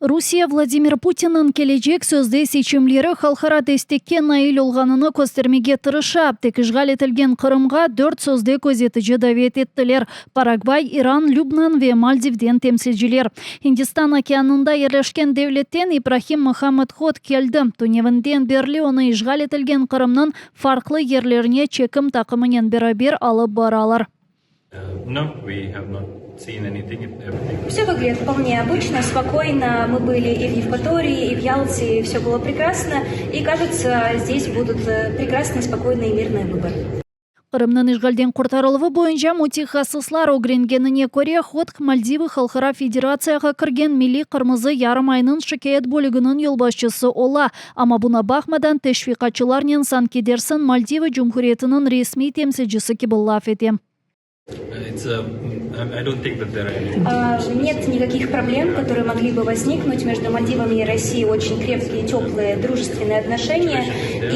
Rusiye Vladimir Putinniñ kelecek sözde seçimleri halqara destekke nail olğanını köstermege tırışa. Tek işğal etilgen Qırımğa dört sözde közetici davet ettiler, Paragvay, İran, Lübnan ve Maldivden temsilciler. Hindistan okeanında yerleşken devletten İbrahim Mohamed Hot keldi. Tünevinden berli onı işğal etilgen Qırımnıñ farqlı yerlerine çekim taqımınen beraber alıp baralar. Все выглядит вполне обычно, спокойно. Мы были и в Евпатории, и в Ялте, и все было прекрасно. И, кажется, здесь будут прекрасные, спокойные и мирные выборы. Qırımnıñ işğalden qurtarıluvı boyunca mütehassıslar ögrengenine köre, Hodh Maldivı halqara federatsiyağa kirgen Milliy Qırmızı yarımaynıñ şikâyet bölüginiñ yolbaşçısı ola, amma buna baqmadan teşviqatçılarnen sanki dersin Maldivı Cumhuriyetiniñ resmiy temsilcisi kibi laf ete. Нет никаких проблем, которые могли бы возникнуть между Мальдивами и Россией. Очень крепкие, теплые, дружественные отношения.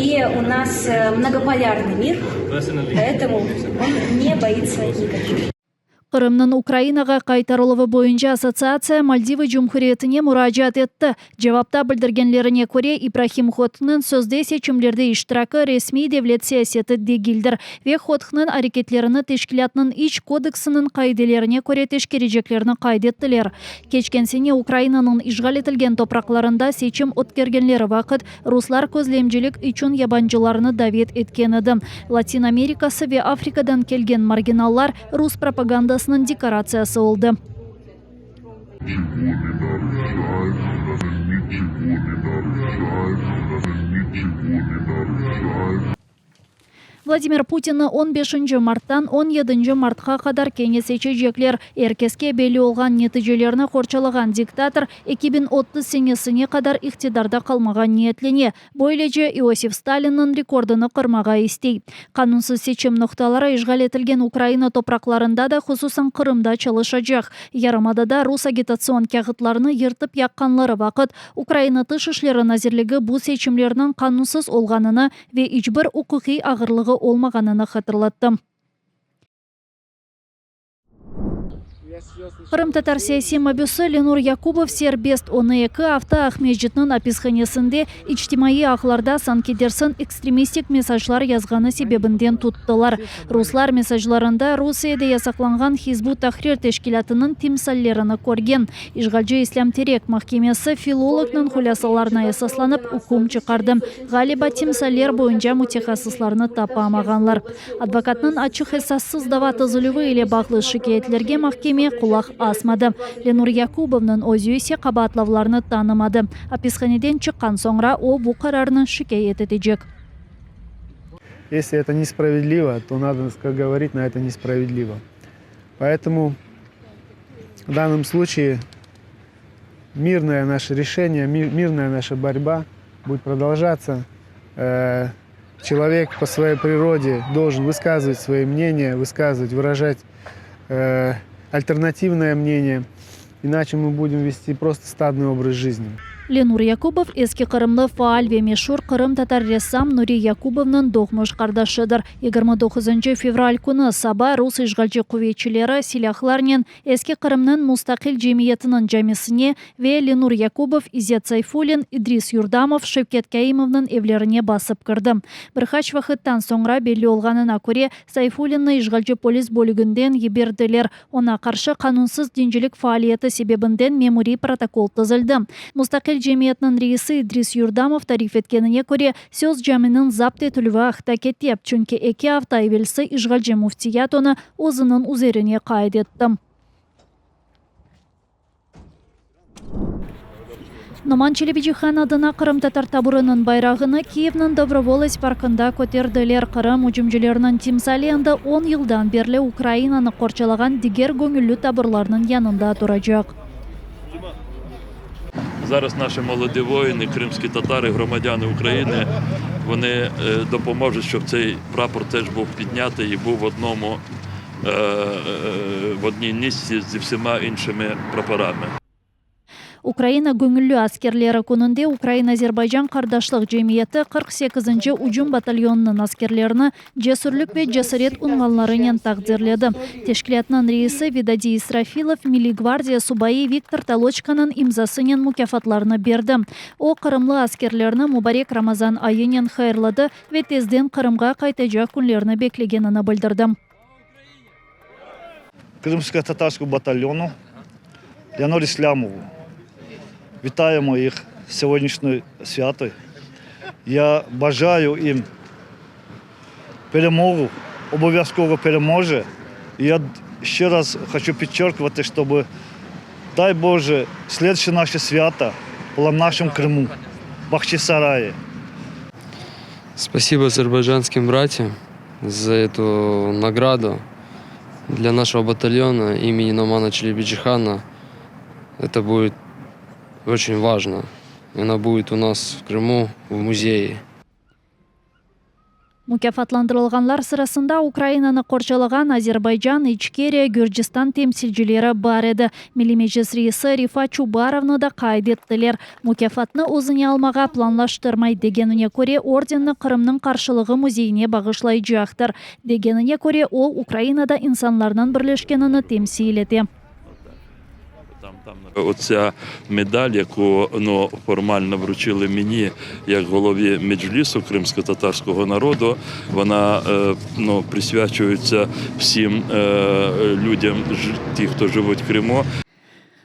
И у нас многополярный мир, поэтому он не боится никаких. Qırımnıñ Ukrainağa qaytarıluvı boyunca assotsiatsiya Maldivı Cumhuriyetine muracaat etti. Cevapta bildirgenlerine köre, İbrahim Hothnıñ sözde seçimlerde iştiraki resmiy devlet siyaseti degildir ve Hothnıñ areketlerini teşkilâtnıñ iç kodeksiniñ qaidelerine köre teşkereceklerini qayd ettiler. Keçken sene Ukrainanıñ işğal etilgen topraqlarında seçim ötkergenleri vaqıt ruslar közlemcilik içün yabancılarnı davet etken edi. Latin Amerikası ve Afrikadan kelgen marginallar rus propagandasınıñ dekoratsiyası oldı. Vladimir Putinni on beşinci marttan on yedinci martqa qadar kene seçecekler. Er keske belli olğan neticelerni qorçalağan diktator 2030 senesine qadar iqtidarda qalmağa niyetlene. Böylece, İosif Stalinniñ rekordını qırmağa istey. Qanunsız seçim noqtaları işğal etilgen Ukraina topraqlarında da, hususan Qırımda çalışacaq. Yarımadada rus agitatsion kâğıtlarını yırtıp yaqqanları vaqıt, Ukraina Tış işleri nazirligi bu seçimlerniñ qanunsız olğanını ve iç bir uquqiy ağırlığı olmağanını hatırlattı. Qırımtatar siyasiy mabüsi Lenur Yakubov serbest, onı eki afta Aqmescitniñ apishanesinde içtimaiy ağlarda sanki dersin ekstremistik mesajlar yazğanı sebebinden tuttılar. Ruslar mesajlarında Rusiyede yasaqlanğan Hizb ut-Tahrir teşkilâtınıñ timsallerini körgen. İşğalci İslâm Terek mahkemesi filolognıñ hulâsalarına esaslanıp üküm çıqardı. Ğaliba, timsaller boyunca mütehassıslarnı tapamağanlar. Advokatnıñ açıq esassız dava tizilüvi ile bağlı şikâyetlerge mahkeme qulaq asmadı. Lenur Yakubovnıñ özü ise qabaatlavlarnı tanımadı. Apishaneden çıqqan soñra o, bu qararnı şikâyet etecek. Esli eto nespravedlivo, to nado govorit na eto nespravedlivo. Poetomu v dannom sluçaye mirnoye naşe reşeniye, mirnaya naşa borba budet prodolžatsya. Çelovek po svoyey prirode doljen vıskazıvat svoye mneniye, vıskazıvat, vıražat alternativnoye mneniye, inaçe mı budem vesti prosto stadnıy obraz jizni. Lenur Yakubov eski qırımlı faal ve meşur qırımtatar ressam Nuri Yakubovnıñ doğmuş qardaşıdır. 29 fevral künü saba rus işğalci quvetçileri silâhlarnen Eski Qırımnıñ mustaqil cemiyetiniñ camisine ve Lenur Yakubov, İzet Sayfullin, İdris Yurdamov, Şevket Kâimovnıñ evlerine basıp kirdi. Bir qaç vaqıttan soñra belli olğanına köre, Sayfullinni işğalci polis bölüginden yiberdiler. Oña qarşı qanunsız dincilik faaliyeti sebebinden memuriy protokol tizildi. Mustaqil cemiyetniñ reisi İdris Yurdamov tarif etkenine köre, söz caminiñ zapt etilüvi aqta kete, çünki eki afta evelsi işğalci müftiyat onı özüniñ üzerine qayd etti. Noman Çelebicihan adına qırımtatar taburınıñ bayrağını Kiyevniñ Dobrovolets parkında köterdiler. Qırım ücümcileriniñ timsali endi on yıldan berli Ukrainanı qorçalağan diger göñülli taburlarnıñ yanında turacaq. Zaraz naşi molodi voyını, krimski tatarı, gromadânı Ukrayını, voni dopoможут, ştob tsey prapor teж buv pidnâtıy i buv v odnomu, v odniy niztsi zі vsіma іншими praporami. Ukraina göñülli askerleri kününde Ukraina-Azerbaycan qardaşlıq cemiyeti 48-nci ücüm batalyonınıñ askerlerini Cesürlik ve cesaret unvanlarınen taqdirledi. Teşkilâtnıñ reisi Vidadi İsrafilov Milliy gvardiya subayı Viktor Toloçkanıñ imzasınen mukâfatlarnı berdi. O, qırımlı askerlerni mubarek Ramazan ayınen hayırladı ve tezden Qırımğa qaytacaq künlerni beklegenini bildirdi. Krımsko-tatarskomu batalyonu Ленор İslâmovu. Вітаємо їх з сьогоднішньою святою. Я бажаю їм перемогу, обов'язково переможе. І я ще раз хочу підчеркувати, щоб, дай Боже, слідче наше свято було в нашому Криму, Бахчисараї. Спасибо азербайджанским братьям за эту награду для нашего батальона имени Номана Челебиджихана. Это будет очень важно. Она будет у нас в Крыму, в музее. Mukâfatlandırılğanlar sırasında Ukrainanı qorçalağan Azerbaycan, İçkeriya, Gürcistan temsilcileri bar edi. Milliy Meclis reisi Refat Çubarovnı da qayd ettiler. Mukâfatnı özüne almağa planlaştırmay, degenine köre, ordenni Qırımnıñ qarşılığı müzeyine bağışlaycaqtır. Degenine köre, o, Ukrainada insanlarnıñ birleşkenini temsil ete. Оця медаль, яку ну, формально вручили мені як голові Меджлісу кримсько-татарського народу, вона ну, присвячується всім людям, ті, хто живуть в Криму.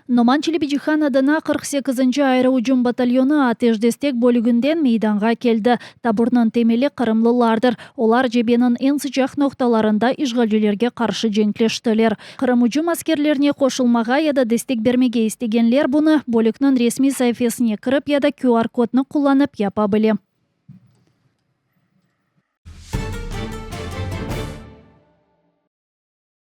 Noman Çelebicihan adına 48-nci ayrı ücüm batalyonı ateş destek bölüginden meydanğa keldi. Taburnıñ temeli qırımlılardır. Olar cebeniñ eñ sıcaq noqtalarında işğalcilerge qarşı cenkleştiler. Qırım ücüm askerlerine qoşulmağa ya da destek bermege istegenler bunı bölükniñ resmiy saifesine kirip ya da QR-kodnı qullanıp yapa bile.